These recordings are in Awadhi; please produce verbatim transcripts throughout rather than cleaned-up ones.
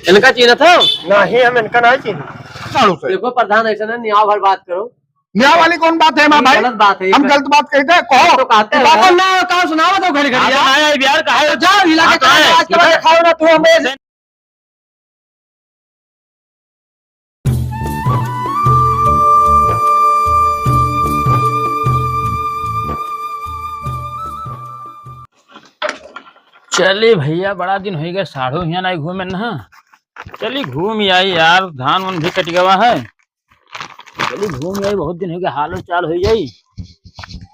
इनका चिन्हत हो? नहीं, हम इनका नहीं चिन्हत। साढ़ू से। देखो प्रधान, ऐसे ना न्याव भर बात करो। न्याव वाली कौन बात है, माँ ये भाई? गलत बात है, ये हम गलत गलत बात कहते हैं, कहो। तो कहते हैं। बाबा ना, कहाँ सुनावा तो घड़ी घड़ी हाँ, तो यार। आया है यार, कहाँ तो जाओ, हिला के हाँ, तो कहाँ आया। आज के बाद खाओ ना तू हमें। चली भइया, बड़ा दिन होइ गए, साढ़ू हियाँ नाहीं घूमे ना। चली घूम आई यार, धान वान भी कटि गवा है। चली घूम आई, बहुत दिन होइ गए, हाल चाल होइ जाई।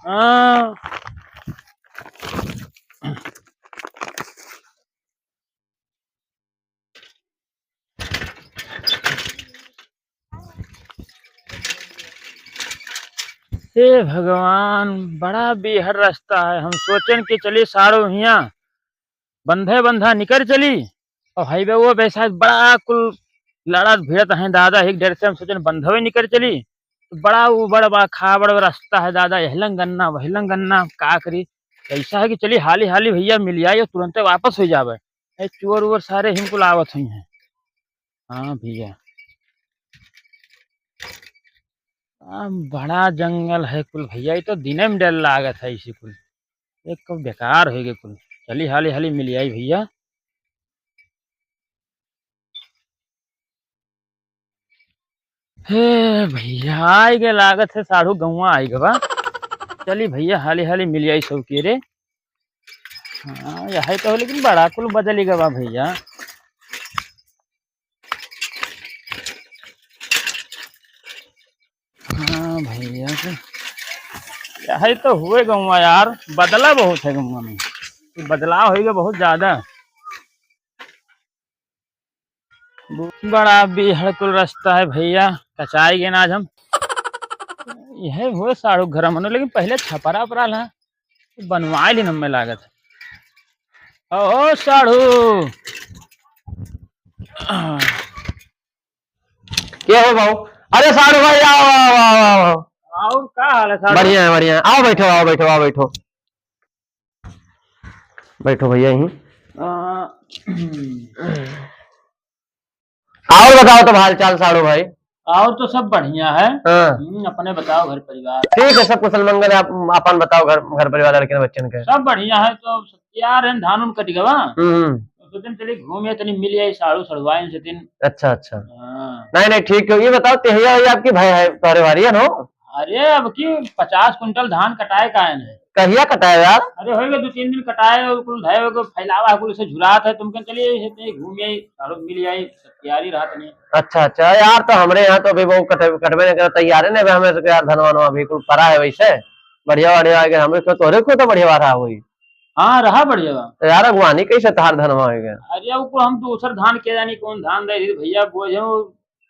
हाँ। हे भगवान, बड़ा बीहड़ रस्ता है। हम सोचेन कि चली साढ़ू हियाँ बंधे बंधा निकर चली। और हाईवे वो वैसा बड़ा कुल लड़त भिड़त हैं दादा, एक डर से हम सोचेन बंधवे निकर चली। तो बड़ा उबड़ बा खाबड़ रस्ता है दादा, यह लंग गन्ना, वह लंग गन्ना, का करी? ऐसा है कि चली हाली हाली भइया मिल आई और तुरंते वापस होइ जावे। ए, चोर वोर सारे हिम कुल आवत हुई हैं। हाँ भइया, आ, बड़ा जंगल है कुल भइया, ये तो दिने में डर लागत है इसी कुल। एक तो बेकार होइ गए कुल। चली हाली हाली मिल आई भइया। हे भइया, आइ गए, लागत है साढ़ू गौवा आइ गवा। चली भइया, हाली हाली मिल आई सबके रे। हाँ, यही तो हो, लेकिन बड़ा कुल बदली गवा भइया। हाँ भइया, तो यही तो हुए गौवा यार, बदला बहुत है गौवा में, बदलाव होइ गया बहुत ज्यादा। बड़ा बीहड़ कुल रस्ता है भइया, कचाई गए ना आज हम। यह हुए साढ़ू घर मनो, लेकिन पहले छपरा पर आला बनवाए लेन हमें लागत है। ओ, ओ साढ़ू। के हो बाबू? अरे साढ़ू भाई, आओ, आओ, आओ, आओ, आओ। और का हाल है साढ़ू? बढ़िया है, बढ़िया है। आओ बैठो, आओ बैठो, आओ बैठो। बैठो भइया यहीं। आ, और बताओ तो हाल चाल साढ़ू भाई। और तो सब बढ़िया है। हाँ। हम्म, अपने बताओ घर परिवार। ठीक है, सब कुशल मंगल है। आप अपन बताओ घर, घर परिवार, लड़के बच्चन के। सब बढ़िया है, तो सब तैयार है, धान उन कट गवा। हम्म, हम्म। तो सोचन चली घूमे तनी मिल आई साढ़ू सढ़ुआइन से दिन। अच्छा, अच्छा। हाँ। नहीं, नहीं, ठीक है। ये बताओ, तेहिया वही आपकी भाई है, तोहरे वारी है नो? अरे, अब की पचास कुंटल धान कटाए का है ना? कहिया कटाए यार? अरे, होइगा दो तीन दिन कटाए और कुल धए होइगा, फैलावा है, कुल से झुरात है। तुमके चलिए, ऐसे घूम आई, साढ़ू मिल आई, सब तैयारी रहा तनी। अच्छा, अच्छा यार, तो हमरे यहाँ तो अभी वो कट-, कटबे नहीं करा, तैयार है ना, अभी हमें तो यार धनवा नवा अभी कुल परा है वैसे। बढ़िया, बढ़िया आएगा, हमरे को तोहरे को तो बढ़िया रहा हुई। हाँ, रहा बढ़िया बा। तो यार, अगुवानी कैसे तहार धनवा होइगा? अरे, वो को हम दूसर धान के जानी कौन धान दे रही भइया, बोझ हो।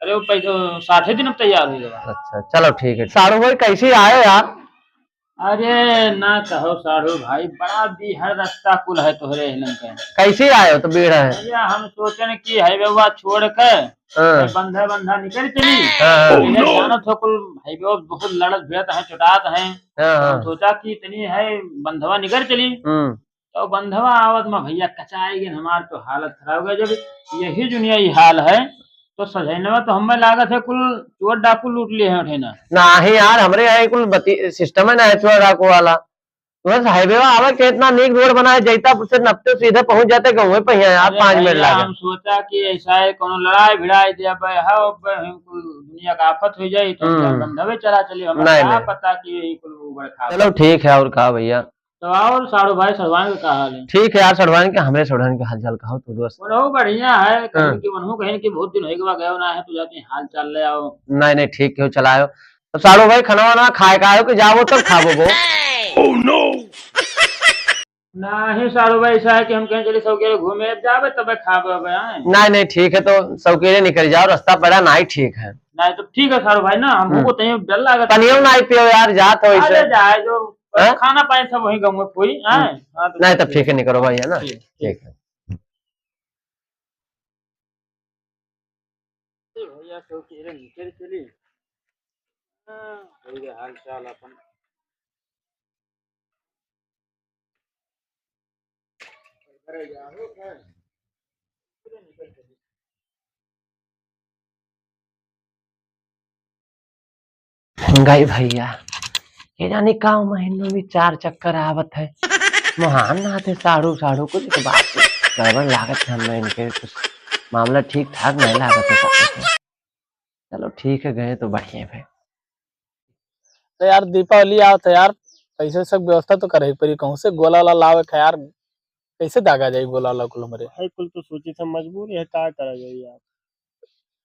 अरे, वो पैसे साठे दिन में तैयार होइ गवा। अच्छा, चलो ठीक है। साढ़ू भाई, कैसे आए यार? अरे, ना कहो साढ़ू भाई, बड़ा बीहड़ रस्ता कुल है तोहरे हिलन का। कैसे आए हो तो बीहड़ है? भइया, हम सोचन कि हाईवे वा छोड़ के हाँ। बंधा बंधा निकल चली। हाँ, हाँ। भइया, जानत हो कुल हाईवे बहुत लड़त भिड़त है, चुटात है। हाँ, हाँ। हम सोचा कि इतनी है बंधवा निकल चली। हम्म। तो बंधवा आवत में भइया कचाई गए, हमार तो हालत खराब हो गया। जब यही दुनिया ये हाल है, तो सजनवा तो हमें लागत है कुल चोर डाकू लूट लिए हैं उठे ना। नहीं यार, हमरे यहाँ कुल बती-, सिस्टम है ना है चोर डाकू वाला। बस हाईवे में आवे के इतना नीक रोड बना है, जैतापुर से नपते सीधे पहुंच जाते गाँव पे यहाँ यार, अरे पाँच मिनट भइया, लागे। हम सोचा कि ऐसा है कोनो लड़ाई भिड़ाई दे, अब है, अब हम कुल दुनिया का आफत हो जाए, तो हम्म। बंधवे चला चलिए, हमें नहीं, क्या नहीं। पता कि ये कुल बड़का। चलो ठीक है, और का भइया। तो और साढ़ू भाई, सढ़ुआइन के का हाल है? ठीक है यार, सढ़ुआइन के, हमरे सढ़ुआइन के हाल चाल कहो तू दोस्त। उनहु बढ़िया है, कहीं हाँ। कि उनहु कहीं कि बहुत दिन होइ गवा गयो ना है, तो जाके हाल चाल ले आओ। नहीं, नहीं, ठीक है, चलायो। तो साढ़ू भाई, खाना वाना खाए का आयो कि जाबो तब खाबो वो? Oh no! नहीं साढ़ू भाई, ऐसा है कि हम कहीं चले सौकेरे घूमे, अब जाबे तबे खाबे, अब आए। नहीं, नहीं, ठीक है, तो सौकेरे निकल जाओ, रास्ता बड़ा नहीं ठीक है। नहीं तो ठीक है साढ़ू भाई ना, हमको हम्म। तो तनियो डर लागत है। पनियो नहीं पियो यार, जात हो अरे ऐसे। जाए जो हाँ? खाना पानी सब वही गाँव में कोई, हाँ? हम्म। हाँ, तो नहीं, तब ठीक है, निकलो भाई, है ना? ठीक, ठीक। ठीक है। भैया, सौकेरे निकल चली। हाँ, भैया, हाल चाल अपन। अरे यार, हो क्या है? निकल चली। गई भैया, ये जाने का महीनों में चार चक्कर आवत है। मोहान ना आते साढ़ू, साढ़ू कुछ तो बात गड़बड़ लागत है, हमें इनके कुछ मामला ठीक ठाक नहीं लागत है साढ़ू को। चलो ठीक है, गए तो बढ़िया है। तो यार, दीपावली आवत है यार, पैसे सब व्यवस्था तो करे के पड़ी। कहूँ से गोला वाला लावे का यार, कैसे दागा जाई गोला वाला कुल हमरे? भाई, कुल तो सोची था, मजबूरी है, का करा जाई यार।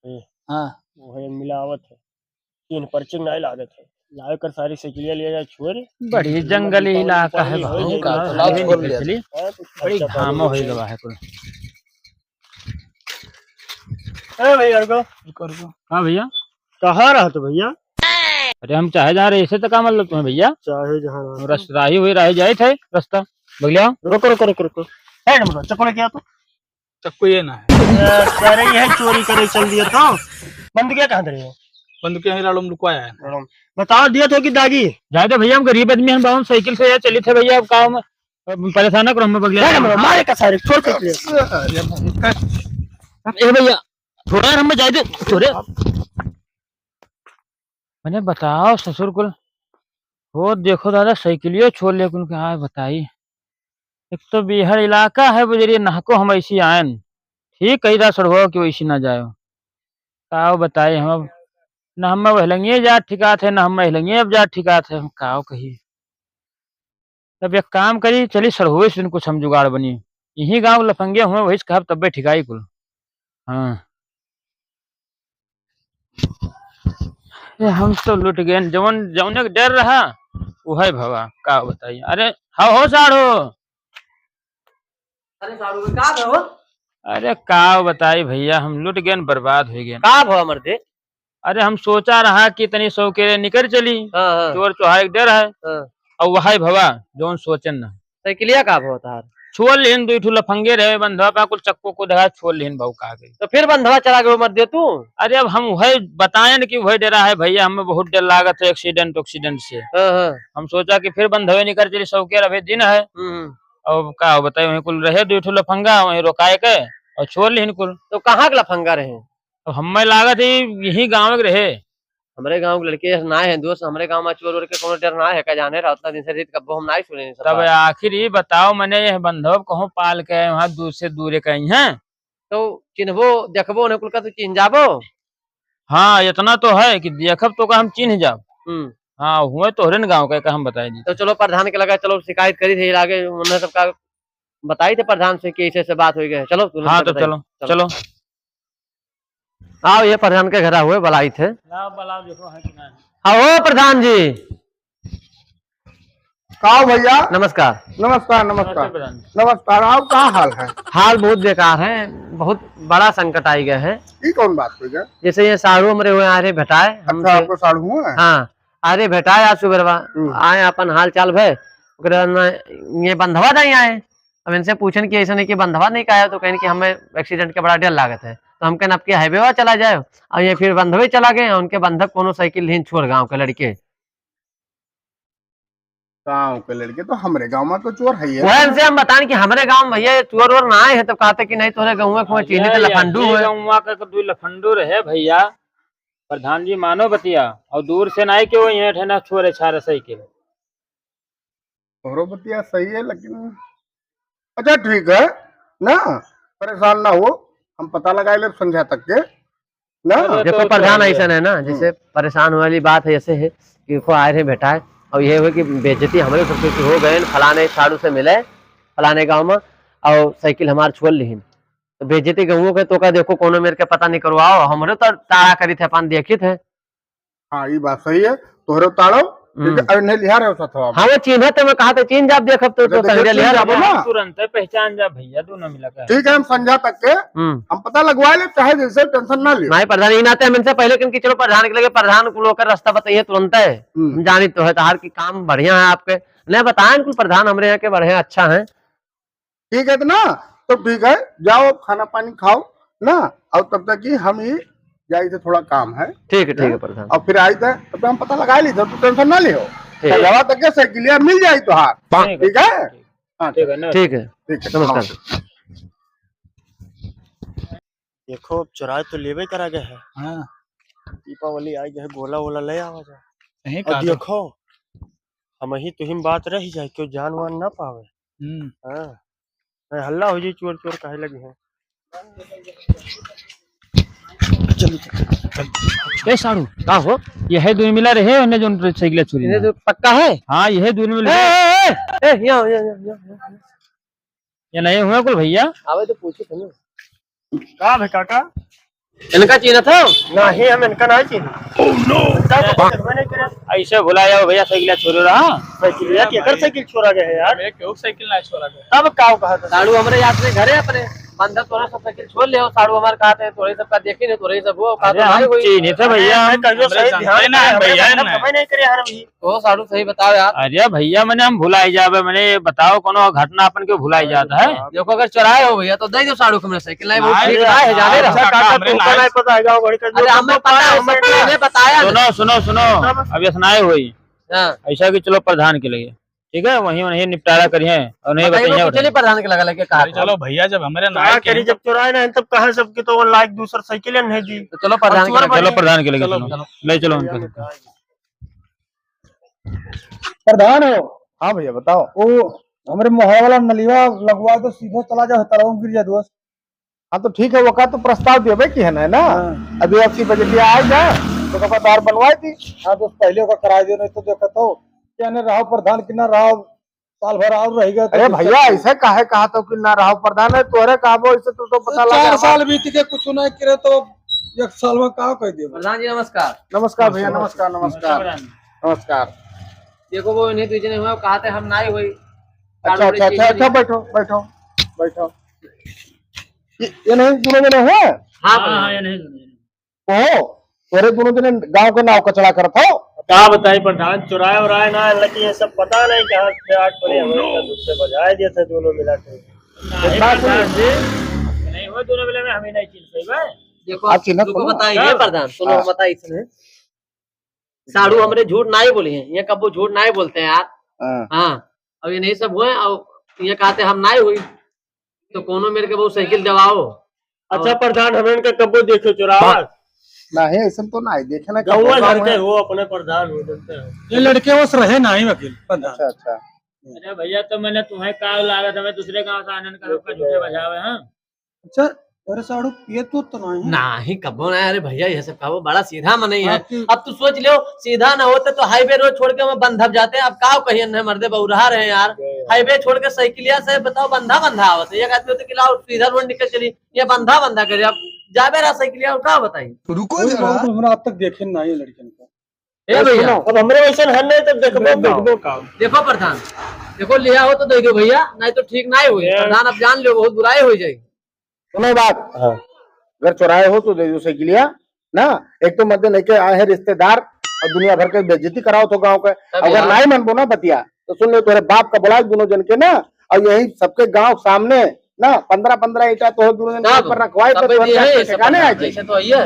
ए, हाँ। वही मिलावत है, तीन पर्चिंग नहीं लागत है, लावे कर सारी साइकिलिया लिया जाए, छोड़। बड़ी जंगली इलाका है भाई, का तो लाओ, छोड़ लिया। हाँ, कुछ बड़ी खर्चा घामो पानी हो गवा है कुल। ए भैया, रुको। रुको, रुको। हाँ भैया। कहाँ रहत हो भैया? अरे हम चाहे जहाँ रहे, ऐसे तो का मतलब तुम्हें भैया? चाहे जहाँ रहत हो। रास्ता ही हुई रहे, जाए थे रास्ता। बगलिया। रुको, रुको, रुको, रुको। ए, नंबर, चप्पल क्या तो? चक्कू ये ना है। ए, अरे, यह चोरी करे चल दिया तो। बंदूकिया कहाँ धरे हो? बंदूकिया ही लाड़ो में लुकवाया है। बताओ, दिया तो कि दागी? जाए दे भैया, हम गरीब आदमी, हम बावन साइकिल से ये चली थे भैया, अब काम परेशान ना करो, हमें बगले ए, नंबर, मारे का सारे, छोड़ के ले। ए भैया, थोड़ा यार हमें जाए दे, थोड़े। मैंने बताओ ससुर कुल, वो देखो दादा, साइकिलियो छोड़ ले कुल के, हाँ बताई। एक तो बीहड़ इलाका है, बुजरिए नहको हम ऐसी आयन, ठीक कही रहा सड़ुआ कि वैसी ना जाए। का बताई हम अब, न हमें वहलंगिए जा ठिकात है, न हमें वहलंगिए अब जा ठिकात है, हम का कही। तब एक काम करी, चली सड़हुए से कुछ हम जुगाड़ बनी। यही गाँव लफंगे हुए, वही से कहब तब्बे ठिकाई कुल। हाँ। ए, हम तो लुट गए, जौन, जौने के डर रहा, उहे भवा, का बताई। अरे, हाँ हो साढ़ू। अरे साढ़ू, का भवा? अरे, का बताई भैया, हम लुट गए, बर्बाद हो गए। का भवा मर्दे? अरे, हम सोचा रहा कि तनी सौकेरे निकर चली, हाँ, हाँ। चोर चोहार के डर है। हाँ। और वही भवा, जौन सोचन ना। साइकिलिया का भवा तहार? छोड़ लिहिन, दुई ठो लफंगे रहे बंधवा पा, कुल चक्को को धरा छोड़ लिहिन, भाऊ का गई। तो फिर बंधवा चला गए मर्दे तू? अरे, अब हम वही बताएन कि वही डरा है भैया, हमें बहुत डर लागत है एक्सीडेंट उक्सीडेंट से। हाँ, हाँ। हम सोचा कि फिर बंधवे निकर चली, सौकेरे अभी दिन है। हम्म। अब का बताई, वहीं कुल रहे दुई ठो लफंगा, वहीं रोकाए के और छोड़ लिहिन कुल। तो कहाँ के लफंगा रहे? अब हमें लागत है यही गाँव के रहे। हमरे गाँव के लड़के ऐसे ना है दोस्त, हमरे गाँव में चोर वोर के कोनो डर ना है, का जाने रहा, उतना दिन से रीत कब्बो हम ना सुने सब तब बात। आखिर ये बताओ, मने यह बंधव कहूँ पाल के आए, वहाँ दूर से दूर के आई हैं। तो चिन्हबो, देखबो, उन्हें कुल का तो चिन्ह जाबो। हाँ, इतना तो है कि देखब तो का हम चिन्ह जाब। हम्म। हाँ, हुए तोहरे न गाँव के, का हम बताई दी। तो चलो प्रधान के लगा, चलो शिकायत करी थे लागे, उन्हें सबका बताई थे प्रधान से कि ऐसे ऐसे बात हो गए। चलो, तुरंत हाँ, तो बताई। चलो, चलो। चलो। आओ, ये प्रधान के घरा हुए, बलाई थे। लाओ, बुलाओ, देखो है कि ना है। हाँ, हो प्रधान जी। का हो भैया? नमस्कार। नमस्कार, नमस्कार। नमस्ते प्रधान जी। नमस्कार, आओ, का हाल है? हाल बहुत बेकार है, बहुत बड़ा संकट आई गया है। ई कौन बात हो गया? जैसे ये साढ़ू हमरे हुए आ रहे भेटाए, अच्छा, हमसे आपको साढ़ू हुआ है? हाँ, अरे भेटाए आज सुबेरवा, हम्म। आए अपन हाल चाल भे, ओकरे बाद में ये बंधवा नहीं आए। अब इनसे पूछन कि ऐसा नहीं कि बंधवा नहीं का आया, तो कहन कि हमें एक्सीडेंट के बड़ा डर लागत है। तो हम कहन, "अब के हाईवे वा चला जाए।" और ये फिर बंधवे चला गए, उनके बंधक कोनो साइकिल लीन छोड़ गाँव के लड़के। गाँव के लड़के तो हमरे गाँव में तो चोर है ही है। वह इनसे हम बताएं कि हमरे गाँव में भैया ये चोर वोर ना आए हैं, तो कहते कि नहीं, तोरे गाँव में कोई चीनी तो अरे, लफंडू अपने है। गाँव का तो दो लफंडू रहे भैया। प्रधान जी मानो बतिया, और दूर से नाई के वो ईंट है ना छोरे छारे साइकिल। तोहरो बतिया सही है, लेकिन अच्छा ठीक है ना, परेशान ना हो, हम पता लगा ले संझा तक के ना। अरे देखो तो प्रधान, चलिए। ऐसा है ना, हम्म। जैसे परेशान होने वाली बात है, ऐसे है कि देखो आए रहे बेटा है, और ये हुए कि बेइज्जती हमारे सबके की हो गए, फलाने साढ़ू से मिले, फलाने गाँव में, और साइकिल हमार छोड़ लिहिन, तो बेइज्जती गाँव के तो का देखो कोनो मेर के पता नहीं करवाओ, हमरे तो ताड़ा करी थे अपन देखी थे। हाँ, ई बात सही है। तोहरे ताड़ो, हम्म। ठीक है, अरे नहीं लिहा रहे हो साथ हम। हाँ, वो चिन्ह तो मैं कहा था, चिन्ह जाब देखब तो, अच्छा, तो देखो, संगे लिहा चिन्ह जाबो रहे। ना। तुरंत है, पहचान जा भैया, दोनों मिला के। ठीक है, हम संझा तक के, हम्म। हम पता लगवा ले, चाहे जैसे टेंशन ना लियो। नहीं, प्रधान, ई नाते हम इनसे पहले किन की चलो प्रधान के लगे, प्रधान को लोग रास्ता बताइए तुरंत है। हम्म। हम जानी तो है, तहार की काम बढ़िया है आपके। नहीं बताएं, कुल प्रधान हमरे यहाँ के बढ़िया, अच्छा है। ठीक है, तो ना, तो ठीक है, जाओ, खाना पानी खाओ ना, और तब तक कि हम ही जाई थे, थोड़ा काम है। ठीक है, ठीक है, हाँ? प्रधान। और फिर आई थे, तब हम पता लगा ली थे, तू टेंशन ना लियो। ठीक। संझवा तक के साइकिलिया मिल जाई तोहार। ठीक है। ठीक है? हाँ, ठीक है ना? ठीक है। ठीक है, नमस्कार। नमस्कार। देखो, अब चुराए तो लेबे करा गए है। हाँ। दीपावली आई गए, गोला वोला ले आवा जा। कहीं और का दो। देखो, हमही तुहिन बात रहि जाए, केउ जान वान न पावे। हम्म। हाँ। नहीं, हल्ला होइ जाई, चोर चोर कहे लगिहैं। चल, चल, चल, चल। ए साढ़ू, का हो? यहै दुइ मिला रहे, उन्हें जौन साइकिल चोरी इन्हें ना। तो पक्का है? हाँ, यहै दुइ मिला ए, रहे। ए, ए, ए, यहाँ, यहाँ, यहाँ, यहाँ, यहाँ। ये नहीं हुआ कुल भैया? आवे तो पूछे थे ना। का भे काका? इनका चिन्हत हो? नहीं, हम इनका नहीं चिन्हत। का पता चलबे नहीं करे। ऐसे भुला जाओ भैया, साइकिल चोरी रहा। साइकिल यार, केकर साइकिल चोरा गया है यार? अरे, केहू साइकिल ना चोरा गया। तब का कहा था? साढ़ू हमरे याद में घरे अपने बंधक तोरे सब साइकिल छोड़ ले हो। साढ़ू हमार कहा थे, तोरे सबका देखी नहीं, तोरे सब हो, कहा अरे, तो हम भाई वही। चिन्हित है भैया, अरे, हम कहियो हमरे सही जानते ध्यान नहीं, नहीं, भैया भैया, ना। पता नहीं करे यार अभी। ओ साढ़ू सही बताओ यार। अरे भैया, मने हम भुलाई जाबे, मने बताओ कोनो घटना अपन के भुलाई जात है। देखो अगर चोराए हो भैया तो दे दो साढ़ू को हमरे साइकिल, नहीं वो नहीं, ठीक ना है, जाने रहो। अच्छा, काका, हमरे तुमको नहीं। नहीं पता है, गाँव भर का अरे लोग हमें तो पता है, हमें सब नहीं। तुमने बताया ना। सुनो, सुनो, सुनो, तब अब ऐसा नहीं होई। हाँ। ऐसा कि चलो प्रधान के लगे, ठीक है, वहीं उन्हें निपटारा करिए और नहीं बताइए बताइए कि उठे। चलिए प्रधान के लगा लगे कहा अरे था। चलो भैया, जब हमरे का नाई करी, के जब चोराए ना तब कहा सबके तो वो लाइक दूसर साइकिल नहीं दी। तो चलो प्रधान के चोर लगे। चलो प्रधान के लगे चलो, चलो। चलो। ले चलो उनके सबके। प्रधान हो। हाँ भैया, बताओ। वो हमरे मोहल्ला वाला नलिया लगवा दो, सीधे चला जाओ, तलाव में गिर जाए दोस्त। हाँ, तो ठीक है, ओका तो प्रस्ताव देबे की है ना, है ना? हाँ। अभी अस्सी बजटिया आ जाए, तो ओका तार बनवाई दी। हाँ, तो पहले ओका कराई दो, नहीं तो देखत हो, क्या नहीं रहो प्रधान, कि ना रहो, साल भर और रह गया तो अरे दिक्कत भैया, नहीं। ऐसे काहे कहा तो कि ना रहो प्रधान है, तोहरे कहबो, ऐसे तो, तो पता तो लगा चार हमार साल बीत के कुछ नहीं करे तो एक साल में का कह दिए? प्रधान जी, नमस्कार। नमस्कार भैया, नमस्कार, नमस्कार, नमस्कार। नमस्कार। देखो, वो इन्हीं दू जने हुए, कहा थे हम नाई होई। अच्छा, अच्छा, अच्छा, अच्छा, बैठो, बैठो, बैठो। ये, ये नहीं दोनों जने हुए? हाँ, हाँ, हाँ, ये नहीं दोनों जने। ओहो, तोरे दोनों जने गांव के नाव कचड़ा करत हो। का बताई प्रधान, चुराए उराए ना, लेकिन ये सब पता नहीं कहाँ से आठ बजे हमें तो दूसरे बजाए दिए थे दोनों मिला के। नहीं, इतना प्रधान जी, नहीं हुआ दोनों मिला में, हमें नहीं चिन्ह सही बा। देखो, आप चिन्हत तुमको हो ना? बताइए हाँ। प्रधान, सुनो, हाँ। बताइए इसने। साढ़ू हमरे झूठ नाई बोली हैं, ये कब्बो झूठ नाई बोलते हैं यार। हाँ। हाँ, अब ये नहीं सब हुए, अब ये कहते हम नाई हुई, तो कोनो मेरे के बहुत साइकिल दवाओ। अच्छा और प्रधान, हमरे इनका कब्बो देखे चोरावा? नहीं, ऐसा तो नाई देखे ना, गौवा कब्बो घर के हो। हो, अपने प्रधान हो, जानते हो। ये लड़के बस रहे नाई वकील, प्रधान। अच्छा, अच्छा। अरे भैया, तो मैंने तुम्हें का लागत, हमें दूसरे गांव से आनंद का झूठे बजावे, हाँ? अच्छा, अरे साढ़ू, ये तो, तो नहीं। नहीं, कबो नहीं। अरे भैया, ये सब कबो बड़ा सीधा मनई है। आपकी अब तू सोच लो, सीधा ना होते तो हाईवे रोड छोड़ के वहाँ बंधब जाते। अब का कहिए न मर्दे, बौरा रहे यार। हाईवे छोड़ के साइकिलिया से बताओ, बंधा बंधा आवत है। एक आदमी तो कि लाओ सीधा रोड निकल चली, ये बंधा बंधा करे। अब जाबे रहा साइकिलिया, का बताई? रुको अरे जरा। बाबू, हमरा आज तक देखे नहीं है लड़कन का। ए भैया। सुनो, अब हमरे वैसन हन नहीं, तब देखबो का। देखबो का। देखो प्रधान, देखो लिया हो तो दे दो भैया, नहीं तो ठीक नहीं होई। प्रधान, अब जान लो, बहुत बुराई हो जाई। सुनो बात। हाँ। अगर चोराए हो तो दे दो साइकिलिया ना, एक तो मर्दे लेके आए हैं रिश्तेदार और दुनिया भर के बेइज्जती कराओ तो गाँव के। अगर नहीं मानबो ना बतिया तो सुन ले, तोरे बाप का बुलाए दोनों जन के ना, और यही सबके गाँव सामने ना, पन्द्रह पन्द्रह ईंटा तो दोनों जन के ऊपर रखवाए तो तोरे ठिकाने आ जाए। ऐसे तो आइए।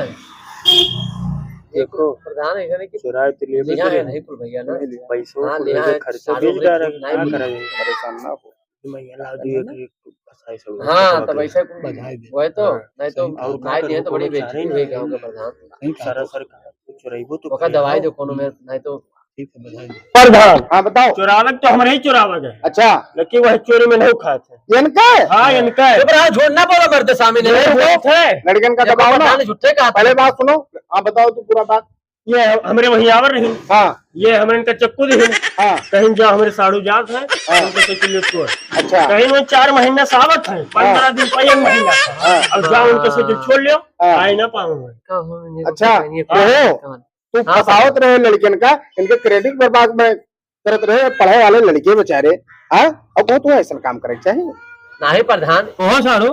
देखो, प्रधान ऐसा नहीं कि चुराए तो लिए जी हाँ, है। नहीं कुल भैया ना। पैसों हाँ, को ले आए, खर्चा साढ़ू बीस हजार है, नहीं क्या बोले। करेंगे? परेशान ना हो। मैं ये ला दिए कि एक फंसाई सब हाँ, तो वैसे बधाई दे। वही तो, हाँ, नहीं तो सही। और नहीं दिए तो बड़ी बेइज्जती हुई गाँव के प्रधान। नहीं, सारा सरकार तो चुराइबो तो ओका दवाई दो कोनो में, नहीं तो ठीक है, बधाई दे। प्रधान। हाँ, बताओ। चुरावक तो हमरे ही चुरावक है। अच्छा। लेकिन वह चोरी में नहीं खाते। इनका है? हाँ, इनका है। चुप रहा, झूठ ना बोलो, मर्द सामने नहीं बोलते। लड़कन का दबाओ ना। झूठे का पहले बात सुनो। हाँ, बताओ तू पूरा बात। ये हमरे वहीं आवर रही। हाँ। ये हमरे इनका चक्कू दे। हाँ। कहीं जा हमरे साढ़ू जात है, हाँ। उनके से चलिए छोड़। अच्छा। कहीं वो चार महीना से आवत है, हाँ। पन्द्रह दिन का एक महीना का। हाँ। अब जाओ उनके से जो छोड़ लियो, हाँ। आए ना पाऊंगा। अच्छा, हाँ। ओहो, तू हाँ, फंसावत रहे लड़कन का, इनके credit बर्बाद में करत रहे, पढ़े वाले लड़के बेचारे, हाँ? अब वो तू ऐसा काम करे के चाहिए। नहीं प्रधान। ओहो साढ़ू,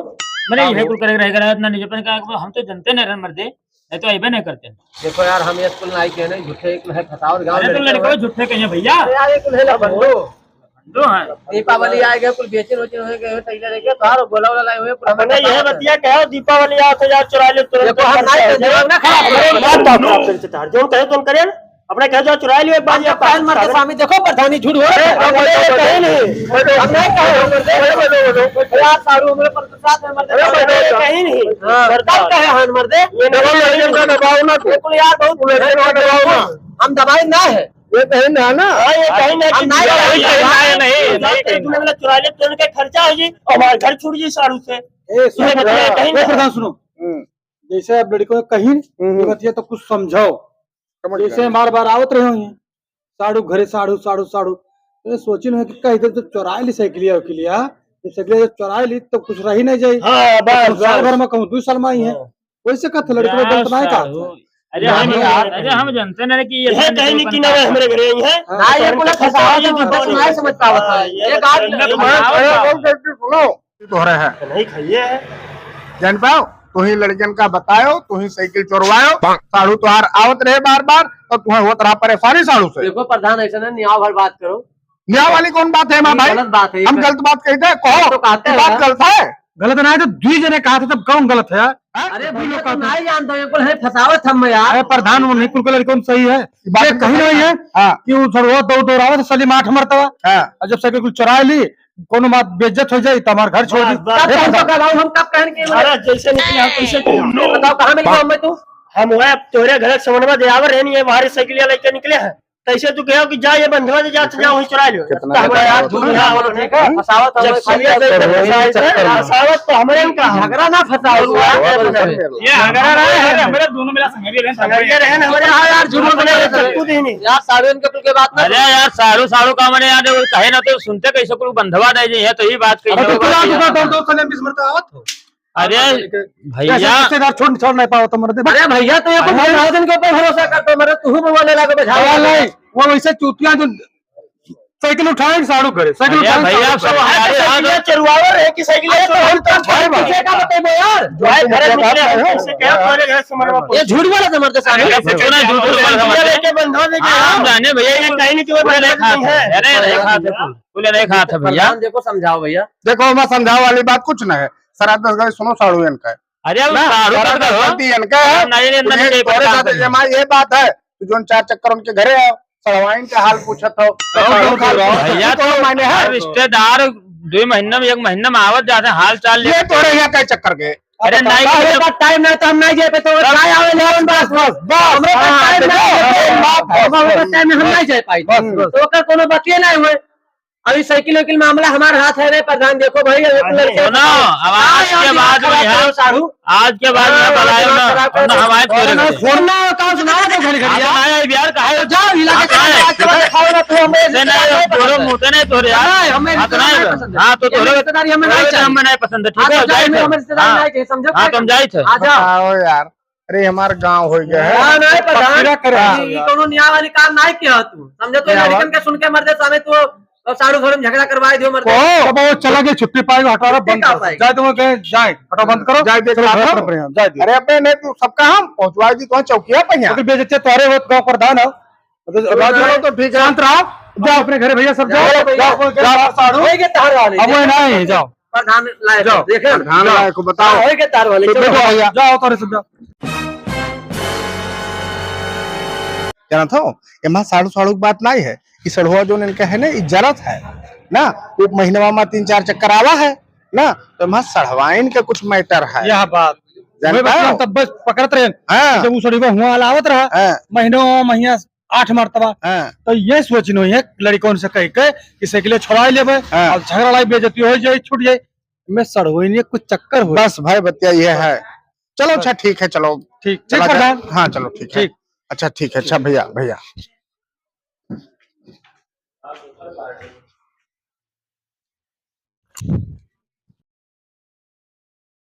मने हाँ, ये बोल। कुल करे रहेगा, इतना निजपन का, हम तो जनते नहीं रहन मर्दे। नहीं तो अइबे नहीं करते। देखो यार, हम ये स्कूल नहीं किए नहीं, झूठे एक है फसावत गाँव अरे तो लड़के लड़के हो। झूठे कहिए भैया। अरे यार, ये कुल है लफंडो। लफंडो है। दीपावली आ गया, कुल बेचे रोचे हो गए, तैयार रह गया, बाहर गोला वोला लाए हुए, पूरा अपने ये बता बतिया कहो, दीपावली आओ तो यार चुरा ले, तुरंत देखो, हम खर्चा नहीं हो जाए। ना खराब अरे करो। बात तो आप आपसे तार, जो कहे तुम करे ना, अपने कहे जो चुरा लियो एक बार हम ये तो कान मार के सामने देखो, प्रधानी झूठ बोल रहे हैं। हम नहीं कहे नहीं। हम नहीं कहे। अरे यार, साढ़ू हमारे पर साथ में मर्दे अरे भाई, भाई, कहीं नहीं। हाँ। मर्दा। कब कहे हन मर्दे? ये डबल लड़कियों का दबाव ना तू। बिल्कुल यार, बहुत लड़कियों का दबाव ना। हम दबाई ना है। ये कहीं ना ना। हाँ, ये कहीं ना हम कि नहीं दबाई, कहीं ना, नहीं, नहीं, नहीं, नहीं। तुमने बोला चुरा ले, तो उनके खर्चा हो जी, और हमारा घर छूट जी साढ़ू से। ए, सुनो, ये बताइए, कहीं ए, ना। प्रधान, सुनो। हम्म। जैसे अब लड़िकन कहीं, हम्म, हम्म। ये बतिया तो कुछ समझाओ। समझ जैसे गया। बार बार आवत रहे हो, साढ़ू घरे, साढ़ू, साढ़ू, साढ़ू। तो ये सोचिन है कि कह दे तो चुराइ ली साइकिलिया, उकिलिया। ये साइकिलिया जब चुराइ ली, तो कुछ रही नहीं जाई। हाँ, बस, तो साल बस। भर में कहूँ, दुइ साल में आई है। हाँ। वैसे कहत लड़िकन यार, गलत नहीं कहत। साढ़ू, अरे, हम, अरे, हम जानते ना कि ये ये कहीं नहीं कि ना हमरे घरे आई है। हाँ। ना, ये पूरा फंसावत है, मतलब, नहीं समझ पावत है। हाँ, ये ये बात बात नहीं। अरे, बहुत गलती सुनो। तो हो रहा है। नहीं खाइए है। जान पाओ, तुही लड़िकन का बतायो, तुही साइकिल चोरवायो, साढ़ू तुहार आवत रहे बार बार, तो तुहे होत रहा परेशानी साढ़ू से। देखो प्रधान, ऐसे ना न्याव भर बात करो। न्याव वाली कौन बात है, माँ ये भाई? गलत बात है, हम ये गलत बात कहते हैं, कहो, तो कहते ये बात हैं। गलत है? गलत ना है तो दुई जने कहा था, तब कौन गलत है यार? हाँ? अरे भैया, तुम नहीं जानते हो, ये कुल है फंसावत हम यार। अरे प्रधान, वो नहीं कुल के लड़िकन सही है। ये बात ये कहीं नहीं है हाँ। कि वो सर वो दौड़ दौड़ावत सलीम आठ मरतबा। हाँ। और जब साइकिल कुल चुराइ ली, कोनो बात बेइज्जत हो जाई, तो हमार घर छोड़ दी। बस, बस। तब तो हम तो कहलाऊ, हम कब कहन के महाराज जैसे निकले, हम कैसे कहे? ये बताओ, कहाँ मिल गया हमें तू? हम वह तोरे घर समनवा दे आवर रहनी है, बाहर साइकिल लेके निकले हैं। कैसे तू कहो कि जा ये बंधवा दे, जा, जा वहीं चुरा लियो। कितना तो हमारा यार, तू यहाँ बोलो, ठीक है? फंसावत जब हमें सरिया खाली से कर रहे हैं, फंसावत है, चक्कर में। फंसावत तो हमारे यहाँ का झगड़ा ना फंसाओ। ये झगड़ा रहे हैं, हमारे दोनों मिला संगरिया रहे हैं, संगरिया रहे हैं, हमारे यहाँ यार, झूठ बोल रहे हैं, चक्कू देने। यार, साढ़ू इनके कुल के बात ना अरे यार, साढ़ू, साढ़ू का मने यार, वो कहे ना तो सुनते कैसे कुल बंधवा दे जी, है तो ही बात कही अब तो जाओ। पूरा दुकान दो, दो सौ बीस मरता आवत हो। अरे भैया। कैसे रिश्तेदार छोड़, छोड़ नहीं पाओ तो मरते। अरे भैया, तो ये कुल अरे। भगवान के ऊपर भरोसा कर दो, मरे तू बोले लगे बैठा सवाल हुआ। नहीं, वो वैसे चूतिया जो साइकिल उठाए, साढ़ू करे, साइकिल अरे उठाए, भैया, साढ़ू सब करे। अरे, अरे, साइकिल चुरवावर है कि साइकिल है, तो हम तो भाई, भाई। किसी का बताइबो यार। जो है, घर में निकले हैं, किसी के घर, घर से मरवा ये झूठ बोला था, मरते सारे। अरे, पूछो ना, झूठ बोला था, मरते। लेके बंधवा दे हाँ, गया। हम जाने भैया, ये कहीं नहीं, तुम्हें पूरे नहीं खाते हैं। अरे, नहीं खाते, पूरे नहीं खाते भैया। प्रधान, देखो, समझाओ भैया। देखो, मैं समझाओ वाली बात कुछ ना है। सर, आप दस गाड़ी सुनो, साढ़ू इनका है। अरे, अब ना, साढ़ू साढ़ू का का हो। गलती इनका है। नहीं, नहीं, तुझे नहीं, तोरे साथ प्रधान। ये माँ, ये बात है, तू जोन चार चक्कर उनके घरे आओ, सड़वाइन के हाल पूछत हो, तो कहो, साढ़ू कहो, का कहो। भैया, तो तो मायने है। रिश्तेदार दो महीना में, एक महीना में आवत जाते, हाल चाल ये लेते। तोरे यहाँ का चक्कर के। अरे, नहीं, अरे, तो का टाइम नहीं, तो हम नहीं जाए पे, तो तब जाए आवे, लेकिन बस, बस, बस। हमरे पास हाँ, टाइम देखो, नहीं है। बस, बस, हमरे पास बस। टाइम नहीं, हम नहीं जाए पाई। बस, बस। तो ओकर कोनो बतिये नहीं हुए। अभी साइकिल वाइकिल मामला हमारे हाथ है रे प्रधान, देखो भाई, अभी अरे, लड़के सुनो, अब आज आज के आज बाद में खराब यहाँ, करो साढ़ू। आज के बाद में हाँ, बुलाए दिमाग ना, खराब हम कर ना दो। हमारे और तोरे ना से। फोन ना होता, सुनाओ तो घड़ी घड़ी हाँ, तो यार। ना यार, यार, कहा है? तो जाओ, हिला के हाँ, चलो, आज के बाद खाओ ना, तू हमें नहीं, नहीं, रिश्तेदार नहीं बोलो, पसंद है। मुँह तो नहीं तोरे यार। नहीं, हमें हाँ, तो रिश्तेदार नहीं नहीं, पसंद है। हाँ, तो ये तोरे रिश्तेदारी हमें नहीं तोरे चाहिए। हमें नहीं पसंद है, ठीक है, हम जाए, जाए थे। हमें रिश्तेदार हाँ। नहीं चाहिए, समझो हाँ, क्या? तुम जाए थे। आ जाओ। बताओ यार। अरे, हमार गाँव हो गया है। हाँ, नहीं, प्रधान। पसीना करे। हाँ, ई कोनो न्याय वाली काम नहीं किया तू। समझे तो क्या लड़कन बात? के सुन के मर दे सामने तू और साढ़ू साढ़ू में झगड़ा करवाए दियो मर दे। ओ, अब वो चला गया, छुट्टी पाएगा, हटा रहा, छुट्टी बंद कहाँ करो। पाएगा? जाए तो वो कहे, जाए, हटो, बंद करो। जाए दे, चलो, खत्म। जाए दे। अरे, अपने नहीं, तू सबका हम पहुंचवा दी, तो चौकिया पे यहाँ। ओके, बेइज्जती तोरे होत, गांव प्रधान हो। तो चलो, राजू, चलो, तो ठीक है। शांत रहो, जाओ अपने घरे, भैया, सब जाओ, जाओ, जाओ, जाओ, जाओ, साढ़ू। वही के तार वाले, अब वो देखो। नहीं, जाओ। प्रधान लायक जाओ। देखे? प्रधान जाओ। लायक को बताओ। हाँ, वही के तार वाले, तो चलो। बैठो भैया। जाओ, तोरे सब जाओ। जानत हो, एमा साढ़ू साढ़ू की बात नहीं है, कि सढ़ुआ जोन इनका है ना, ई जरत है ना, वो महीनवा में तीन चार चक्कर आवा है ना, तो एमा सढ़वाइन का कुछ matter है। यह बात। जान वही बतिया पाओ? हम तब बस पकड़त रहे। हाँ। जब वो सढ़ुआ हुआ वाला आवत रहा, हाँ। महीनों महीना आठ मरतबा। हाँ। तो ये सोचिन हुई है लड़िकन से कह के कि साइकिल छोड़ाई लेबे, हाँ। अब झगड़ा लड़ाई बेइज्जती हो जाए, छूट जाए, मैं सढ़ुआ इन्हें कुछ चक्कर हो। बस भाई, बतिया ये है। चलो, अच्छा, ठीक है, चलो। ठीक, चला ठीक, जाए। प्रधान। हाँ, चलो, ठीक है। ठीक। अच्छा, ठीक है, अच्छा, भैया, भैया।